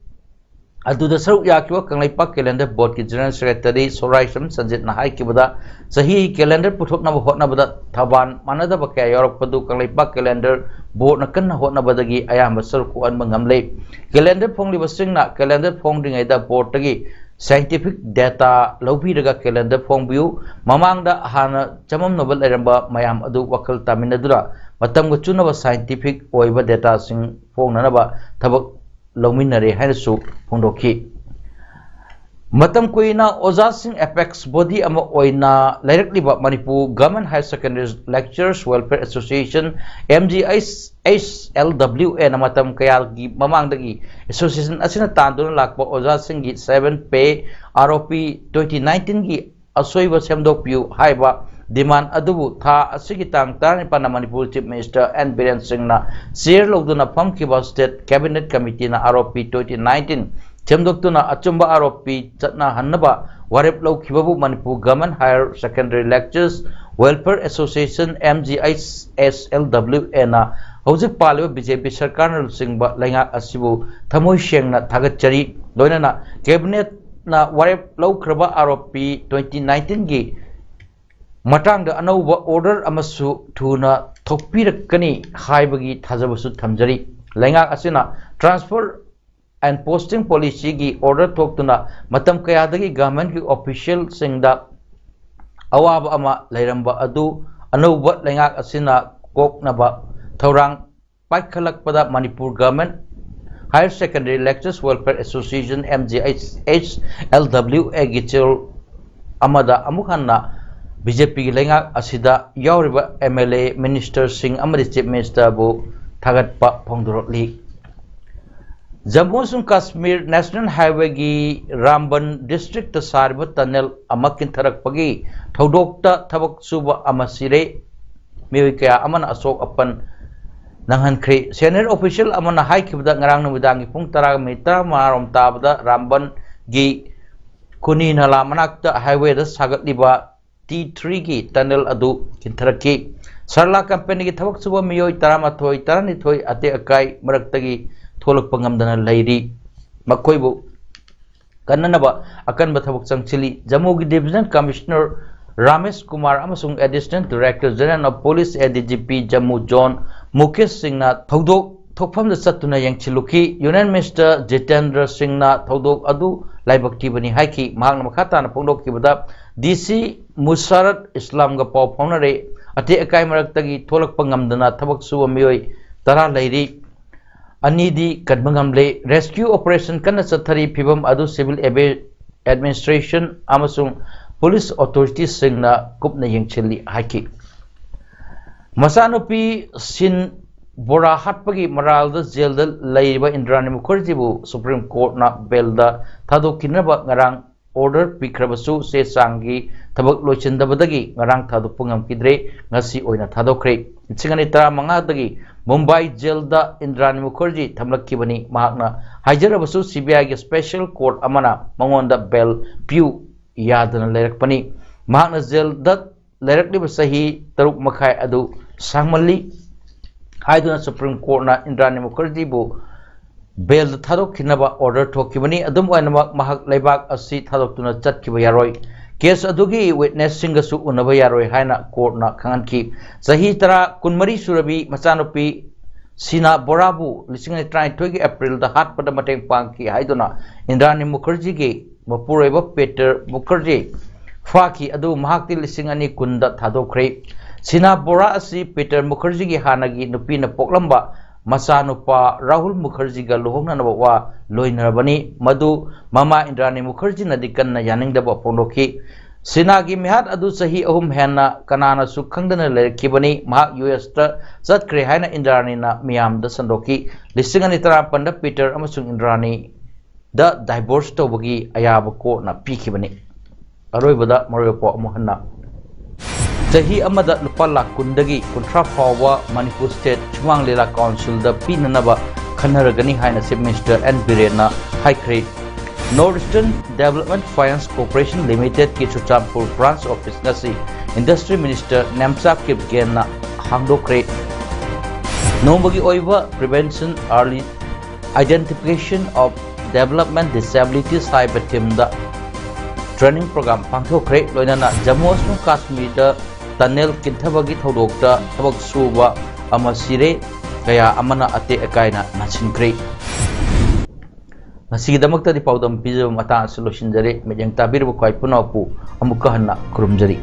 ꯑꯗꯨꯗ ꯁꯔꯨꯛ ꯌꯥꯈꯤꯕ ꯀꯪꯂꯩꯄꯥꯛ calendar boardꯀꯤ general secretary ꯁꯣꯔꯥꯏꯁꯝ ꯁꯟꯖꯤꯠꯅ ꯍꯥꯏꯈꯤꯕꯗ, ꯆꯍꯤ calendar ꯄꯨꯊꯣꯛꯅꯕ ꯍꯣꯠꯅꯕꯗ ꯊꯕꯥꯟ ꯃꯥꯟꯅꯗꯕ ꯀꯌꯥ ꯌꯥꯎꯔꯛꯄꯗꯨ ꯀꯪꯂꯩꯄꯥꯛ calendar boardꯅ ꯀꯟꯅ ꯍꯣꯠꯅꯕꯗꯒꯤ ꯑꯌꯥꯝꯕ ꯁꯔꯨꯛ ꯀꯣꯛꯍꯟꯕ ꯉꯝꯂꯦ꯫ Calendar ꯐꯣꯡꯂꯤꯕꯁꯤꯡꯅ calendar ꯐꯣꯡꯗ꯭ꯔꯤꯉꯩꯗ boardꯇꯒꯤ scientific data ꯂꯧꯕꯤꯔꯒ calendar ꯐꯣꯡꯕꯤꯌꯨ꯫ ꯃꯃꯥꯡꯗ ꯍꯥꯟꯅ ꯆꯃꯝꯅꯕ ꯂꯩꯔꯝꯕ ꯃꯌꯥꯝ ꯑꯗꯨ ꯋꯥꯈꯜ ꯇꯥꯃꯤꯟꯅꯗꯨꯅ ꯃꯇꯝꯒ ꯆꯨꯅꯕ scientific ꯑꯣꯏꯕ dataꯁꯤꯡ ꯐꯣꯡꯅꯅꯕ ꯊꯕꯛ ꯂꯧꯃꯤꯟꯅꯔꯦ ꯍꯥꯏꯅꯁꯨ ꯐꯣꯡꯗꯣꯛꯈꯤ꯫ ꯃꯇꯝ ꯀꯨꯏꯅ ꯑꯣꯖꯥꯁꯤꯡ apex body ꯑꯃ ꯑꯣꯏꯅ ꯂꯩꯔꯛꯂꯤꯕ Manipur Government Higher Secondary Lecturers Welfare Association, MGHSLWAꯅ ꯃꯇꯝ ꯀꯌꯥꯒꯤ ꯃꯃꯥꯡꯗꯒꯤ association ꯑꯁꯤꯅ ꯇꯥꯟꯗꯨꯅ ꯂꯥꯛꯄ ꯑꯣꯖꯥꯁꯤꯡꯒꯤ seven pay ROP twenty nineteenꯒꯤ ꯑꯁꯣꯏꯕ ꯁꯦꯝꯗꯣꯛꯄꯤꯌꯨ ꯍꯥꯏꯕ demand ꯑꯗꯨꯕꯨ ꯊꯥ ꯑꯁꯤꯒꯤ ꯇꯥꯡ ꯇꯔꯥꯅꯤꯄꯥꯟꯗ Manipur Chief Minister N Biren ꯁꯤꯡꯅ chair ꯂꯧꯗꯨꯅ ꯐꯝꯈꯤꯕ State Cabinet Committeeꯅ ROP twenty nineteen ꯁꯦꯝꯗꯣꯛꯇꯨꯅ ꯑꯆꯨꯝꯕ ROP ꯆꯠꯅꯍꯟꯅꯕ ꯋꯥꯔꯦꯞ ꯂꯧꯈꯤꯕꯕꯨ Manipur Government Higher Secondary Lecturers Welfare Association, MGHSLWAꯅ ꯍꯧꯖꯤꯛ ꯄꯥꯜꯂꯤꯕ BJP ꯁꯔꯀꯥꯔꯅ ꯂꯨꯆꯤꯡꯕ ꯂꯩꯉꯥꯛ ꯑꯁꯤꯕꯨ ꯊꯃꯣꯏ ꯁꯦꯡꯅ ꯊꯥꯒꯠꯆꯔꯤ꯫ ꯂꯣꯏꯅꯅ Cabinetꯅ ꯋꯥꯔꯦꯞ ꯂꯧꯈ꯭ꯔꯕ ROP twenty nineteenꯒꯤ ꯃꯇꯥꯡꯗ ꯑꯅꯧꯕ order ꯑꯃꯁꯨ ꯊꯨꯅ ꯊꯣꯛꯄꯤꯔꯛꯀꯅꯤ ꯍꯥꯏꯕꯒꯤ ꯊꯥꯖꯕꯁꯨ ꯊꯝꯖꯔꯤ꯫ ꯂꯩꯉꯥꯛ ꯑꯁꯤꯅ transfer and posting policyꯒꯤ order ꯊꯣꯛꯇꯨꯅ ꯃꯇꯝ ꯀꯌꯥꯗꯒꯤ governmentꯀꯤ officialꯁꯤꯡꯗ ꯑꯋꯥꯕ ꯑꯃ ꯂꯩꯔꯝꯕ ꯑꯗꯨ ꯑꯅꯧꯕ ꯂꯩꯉꯥꯛ ꯑꯁꯤꯅ ꯀꯣꯛꯅꯕ ꯊꯧꯔꯥꯡ ꯄꯥꯏꯈꯠꯂꯛꯄꯗ Manipur Government Higher Secondary Lecturers Welfare Association, M G H L W A ꯒꯤ ꯆꯦꯔꯣꯜ ꯑꯃꯗ ꯑꯃꯨꯛ ꯍꯟꯅ B J P ꯒꯤ ꯂꯩꯉꯥꯛ ꯑꯁꯤꯗ ꯌꯥꯎꯔꯤꯕ M L A, minister ꯁꯤꯡ ꯑꯃꯗꯤ Chief Minister ꯕꯨ ꯊꯥꯒꯠꯄ ꯐꯣꯡꯗꯣꯔꯛꯂꯤ꯫ ꯖꯝꯃꯨ ꯑꯃꯁꯨꯡ ꯀꯥꯁꯃꯤꯔ National Highway ꯒꯤ ꯔꯥꯝꯕꯟ district ꯇ ꯁꯥꯔꯤꯕ tunnel ꯑꯃ ꯀꯤꯟꯊꯔꯛꯄꯒꯤ ꯊꯧꯗꯣꯛꯇ ꯊꯕꯛ ꯁꯨꯕ ꯑꯃ ꯁꯤꯔꯦ, ꯃꯤꯑꯣꯏ ꯀꯌꯥ ꯑꯃꯅ ꯑꯁꯣꯛ ꯑꯄꯟ ꯅꯪꯍꯟꯈ꯭ꯔꯦ꯫ Senior official ꯑꯃꯅ ꯍꯥꯏꯈꯤꯕꯗ, ꯉꯔꯥꯡ ꯅꯨꯃꯤꯗꯥꯡꯒꯤ ꯄꯨꯡ ꯇꯔꯥꯒ ꯃꯤꯅꯤꯠ ꯇꯔꯥꯃꯉꯥ ꯔꯣꯝ ꯇꯥꯕꯗ ꯔꯥꯝꯕꯟꯒꯤ ꯀꯨꯅꯤ ꯅꯂꯥ ꯃꯅꯥꯛꯇ highway ꯗ ꯁꯥꯒꯠꯂꯤꯕ T three ꯒꯤ tunnel ꯑꯗꯨ ꯀꯤꯟꯊꯔꯛꯈꯤ꯫ ꯁꯔꯂꯥ company ꯒꯤ ꯊꯕꯛ ꯁꯨꯕ ꯃꯤꯑꯣꯏ ꯇꯔꯥꯃꯥꯊꯣꯏ, ꯇꯔꯥꯅꯤꯊꯣꯏ ꯑꯇꯦꯛ ꯑꯀꯥꯏ ꯃꯔꯛꯇꯒꯤ ꯊꯣꯛꯂꯛꯄ ꯉꯝꯗꯅ ꯂꯩꯔꯤ꯫ ꯃꯈꯣꯏꯕꯨ ꯀꯟꯅꯅꯕ ꯑꯀꯟꯕ ꯊꯕꯛ ꯆꯪꯁꯤꯜꯂꯤ꯫ ꯖꯝꯃꯨꯒꯤ Divisional Commissioner ꯔꯥꯃꯦꯁ ꯀꯨꯃꯥꯔ ꯑꯃꯁꯨꯡ Additional Director General of Police, A D G P, Jammu Zone Mukesh ꯁꯤꯡꯅ ꯊꯧꯗꯣꯛ ꯊꯣꯛꯐꯝꯗ ꯆꯠꯇꯨꯅ ꯌꯦꯡꯁꯤꯜꯂꯨꯈꯤ꯫ Union Minister ꯖꯤꯇꯦꯟꯗ꯭ꯔ ꯁꯤꯡꯅ ꯊꯧꯗꯣꯛ ꯑꯗꯨ ꯂꯥꯏꯕꯛ ꯊꯤꯕꯅꯤ ꯍꯥꯏꯈꯤ꯫ ꯃꯍꯥꯛꯅ ꯃꯈꯥ ꯇꯥꯅ ꯐꯣꯡꯗꯣꯛꯈꯤꯕꯗ, D C ꯃꯨꯁꯥꯔꯠ ꯏꯁꯂꯥꯝꯒ ꯄꯥꯎ ꯐꯥꯎꯅꯔꯦ꯫ ꯑꯇꯦꯛ ꯑꯀꯥꯏ ꯃꯔꯛꯇꯒꯤ ꯊꯣꯛꯂꯛꯄ ꯉꯝꯗꯅ ꯊꯕꯛ ꯁꯨꯕ ꯃꯤꯑꯣꯏ ꯇꯔꯥ ꯂꯩꯔꯤ꯫ ꯑꯅꯤꯗꯤ ꯀꯟꯕ ꯉꯝꯂꯦ꯫ Rescue operation ꯀꯟꯅ ꯆꯠꯊꯔꯤ꯫ ꯐꯤꯚꯝ ꯑꯗꯨ civil avi-, administration ꯑꯃꯁꯨꯡ police authorities ꯁꯤꯡꯅ ꯀꯨꯞꯅ ꯌꯦꯡꯁꯤꯜꯂꯤ ꯍꯥꯏꯈꯤ꯫ ꯃꯆꯥꯅꯨꯄꯤ ꯁꯤꯟ ꯕꯣꯔꯥ ꯍꯥꯠꯄꯒꯤ ꯃꯔꯥꯜꯗ ꯖꯦꯜꯗ ꯂꯩꯔꯤꯕ ꯏꯟꯗ꯭ꯔꯥꯅꯤ ꯃꯨꯈꯔꯖꯤꯕꯨ Supreme Court ꯅ bail ꯗ ꯊꯥꯗꯣꯛꯈꯤꯅꯕ ꯉꯔꯥꯡ order ꯄꯤꯈ꯭ꯔꯕꯁꯨ, ꯆꯦ ꯆꯥꯡꯒꯤ ꯊꯕꯛ ꯂꯣꯏꯁꯤꯟꯗꯕꯗꯒꯤ ꯉꯔꯥꯡ ꯊꯥꯗꯣꯛꯄ ꯉꯝꯈꯤꯗ꯭ꯔꯦ꯫ ꯉꯁꯤ ꯑꯣꯏꯅ ꯊꯥꯗꯣꯛꯈ꯭ꯔꯦ꯫ ꯂꯤꯁꯤꯡ ꯑꯅꯤ ꯇꯔꯥꯃꯉꯥꯗꯒꯤ ꯃꯨꯝꯕꯥꯏ ꯖꯦꯜꯗ ꯏꯟꯗ꯭ꯔꯥꯅꯤ ꯃꯨꯈꯔꯖꯤ ꯊꯝꯂꯛꯈꯤꯕꯅꯤ꯫ ꯃꯍꯥꯛꯅ ꯍꯥꯏꯖꯔꯕꯁꯨ, C B I ꯒꯤ special court ꯑꯃꯅ ꯃꯉꯣꯟꯗ bail ꯄꯤꯌꯨ ꯌꯥꯗꯅ ꯂꯩꯔꯛꯄꯅꯤ꯫ ꯃꯍꯥꯛꯅ ꯖꯦꯜꯗ ꯂꯩꯔꯛꯂꯤꯕ ꯆꯍꯤ ꯇꯔꯨꯛ ꯃꯈꯥꯏ ꯑꯗꯨ ꯁꯥꯡꯃꯜꯂꯤ ꯍꯥꯏꯗꯨꯅ Supreme Court ꯅ ꯏꯟꯗ꯭ꯔꯥꯅꯤ ꯃꯨꯈꯔꯖꯤꯕꯨ bail ꯗ ꯊꯥꯗꯣꯛꯈꯤꯅꯕ order ꯊꯣꯛꯈꯤꯕꯅꯤ꯫ ꯑꯗꯨꯝ ꯑꯣꯏꯅꯃꯛ, ꯃꯍꯥꯛ ꯂꯩꯕꯥꯛ ꯑꯁꯤ ꯊꯥꯗꯣꯛꯇꯨꯅ ꯆꯠꯈꯤꯕ ꯌꯥꯔꯣꯏ꯫ Case ꯑꯗꯨꯒꯤ witness ꯁꯤꯡꯒꯁꯨ ꯎꯅꯕ ꯌꯥꯔꯣꯏ ꯍꯥꯏꯅ court ꯅ ꯈꯪꯍꯟꯈꯤ꯫ ꯆꯍꯤ ꯇꯔꯥ, ꯀꯨꯟꯃꯔꯤ ꯁꯨꯔꯕꯤ ꯃꯆꯥꯅꯨꯄꯤ ꯁꯤꯅꯥ ꯕꯣꯔꯥꯕꯨ ꯂꯤꯁꯤꯡ ꯑꯅꯤ ꯇꯔꯥꯅꯤꯊꯣꯏꯒꯤ April ꯗ ꯍꯥꯠꯄꯗ ꯃꯇꯦꯡ ꯄꯥꯡꯈꯤ ꯍꯥꯏꯗꯨꯅ ꯏꯟꯗ꯭ꯔꯥꯅꯤ ꯃꯨꯈꯔꯖꯤꯒꯤ ꯃꯄꯨꯔꯣꯏꯕ ꯄꯦꯇꯔ ꯃꯨꯈꯔꯖꯤ ꯐꯥꯈꯤ, ꯑꯗꯨꯕꯨ ꯃꯍꯥꯛꯇꯤ ꯂꯤꯁꯤꯡ ꯑꯅꯤ ꯀꯨꯟꯗ ꯊꯥꯗꯣꯛꯈ꯭ꯔꯦ꯫ ꯁꯤꯅꯥ ꯕꯣꯔꯥ ꯑꯁꯤ ꯄꯤꯇꯔ ꯃꯨꯈꯔꯖꯤꯒꯤ ꯍꯥꯟꯅꯒꯤ ꯅꯨꯄꯤꯅ ꯄꯣꯛꯂꯝꯕ ꯃꯆꯥꯅꯨꯄꯥ ꯔꯥꯍꯨꯜ ꯃꯨꯈꯔꯖꯤꯒ ꯂꯨꯍꯣꯡꯅꯅꯕ ꯋꯥ ꯂꯣꯏꯅꯔꯕꯅꯤ, ꯃꯗꯨ ꯃꯃꯥ ꯏꯟꯗ꯭ꯔꯥꯅꯤ ꯃꯨꯈꯔꯖꯤꯅꯗꯤ ꯀꯟꯅ ꯌꯥꯅꯤꯡꯗꯕ ꯐꯣꯡꯗꯣꯛꯈꯤ꯫ ꯁꯤꯅꯥꯒꯤ ꯃꯤꯍꯥꯠ ꯑꯗꯨ ꯆꯍꯤ ꯑꯍꯨꯝ ꯍꯦꯟꯅ ꯀꯅꯥꯅꯁꯨ ꯈꯪꯗꯅ ꯂꯩꯔꯛꯈꯤꯕꯅꯤ꯫ ꯃꯍꯥꯛ ꯌꯨ ꯑꯦꯁꯇ ꯆꯠꯈ꯭ꯔꯦ ꯍꯥꯏꯅ ꯏꯟꯗ꯭ꯔꯥꯅꯤꯅ ꯃꯤꯌꯥꯝꯗ ꯁꯟꯗꯣꯛꯈꯤ꯫ ꯂꯤꯁꯤꯡ ꯑꯅꯤ ꯇꯔꯥꯃꯥꯄꯟꯗ ꯄꯤꯇꯔ ꯑꯃꯁꯨꯡ ꯏꯟꯗ꯭ꯔꯥꯅꯤꯗ ꯗꯥꯏꯚꯣꯔꯁ ꯇꯧꯕꯒꯤ ꯑꯌꯥꯕ ꯀꯣꯔꯠꯅ ꯄꯤꯈꯤꯕꯅꯤ꯫ ꯑꯔꯣꯏꯕꯗ ꯃꯔꯨꯑꯣꯏꯕ ꯄꯥꯎ ꯑꯃꯨꯛ ꯍꯟꯅ꯫ ꯆꯍꯤ ꯑꯃꯗ ꯂꯨꯄꯥ ꯂꯥꯈ ꯀꯨꯟꯗꯒꯤ ꯀꯨꯟꯊ꯭ꯔꯥ ꯐꯥꯎꯕ ꯃꯅꯤꯄꯨꯔ ꯁ꯭ꯇꯦꯠ ꯁꯨꯃꯥꯡ ꯂꯤꯂꯥ ꯀꯥꯎꯟꯁꯤꯜꯗ ꯄꯤꯅꯅꯕ ꯈꯟꯅꯔꯒꯅꯤ ꯍꯥꯏꯅ ꯆꯤꯐ ꯃꯤꯅꯤꯁꯇꯔ ꯑꯦꯟ ꯕꯤꯔꯦꯟꯅ ꯍꯥꯏꯈ꯭ꯔꯦ꯫ North eastern development finance corporation ꯂꯤꯃꯤꯇꯦꯗꯀꯤ ꯆꯨꯔꯆꯥꯟꯄꯨꯔ ꯕ꯭ꯔꯥꯟꯁ ꯑꯣꯐꯤꯁ ꯉꯁꯤ ꯏꯟꯗꯁꯇ꯭ꯔꯤ ꯃꯤꯅꯤꯁꯇꯔ ꯅꯦꯝꯆꯥ ꯀꯤꯞꯒꯦꯟꯅ ꯍꯥꯡꯗꯣꯛꯈ꯭ꯔꯦ꯫ ꯅꯣꯡꯃꯒꯤ ꯑꯣꯏꯕ Prevention, Early Identification of Development Disabilities ꯍꯥꯏꯕ ꯊꯤꯝꯗ ꯇ꯭ꯔꯦꯅꯤꯡ ꯄ꯭ꯔꯣꯒ꯭ꯔꯥꯝ ꯄꯥꯡꯊꯣꯛꯈ꯭ꯔꯦ꯫ ꯂꯣꯏꯅꯅ ꯖꯝꯃꯨ ꯑꯃꯁꯨꯡ ꯀꯥꯁꯃꯤꯔꯗ ꯇꯅꯦꯜ ꯀꯤꯟꯊꯕꯒꯤ ꯊꯧꯗꯣꯛꯇ ꯊꯕꯛ ꯁꯨꯕ ꯑꯃ ꯁꯤꯔꯦ, ꯀꯌꯥ ꯑꯃꯅ ꯑꯇꯦꯛ ꯑꯀꯥꯏꯅ ꯅꯥꯁꯤꯟꯈ꯭ꯔꯦ꯫ ꯉꯁꯤꯒꯤꯗꯃꯛꯇꯗꯤ ꯄꯥꯎꯗꯝ ꯄꯤꯖꯕ ꯃꯇꯥꯡ ꯑꯁꯤ ꯂꯣꯏꯁꯤꯟꯖꯔꯦ꯫ ꯃꯤꯠꯌꯦꯡ ꯇꯥꯕꯤꯔꯤꯕ ꯈ꯭ꯋꯥꯏ ꯄꯨꯝꯅꯃꯛꯄꯨ ꯑꯃꯨꯛꯀ ꯍꯟꯅ ꯈꯨꯔꯨꯝꯖꯔꯤ꯫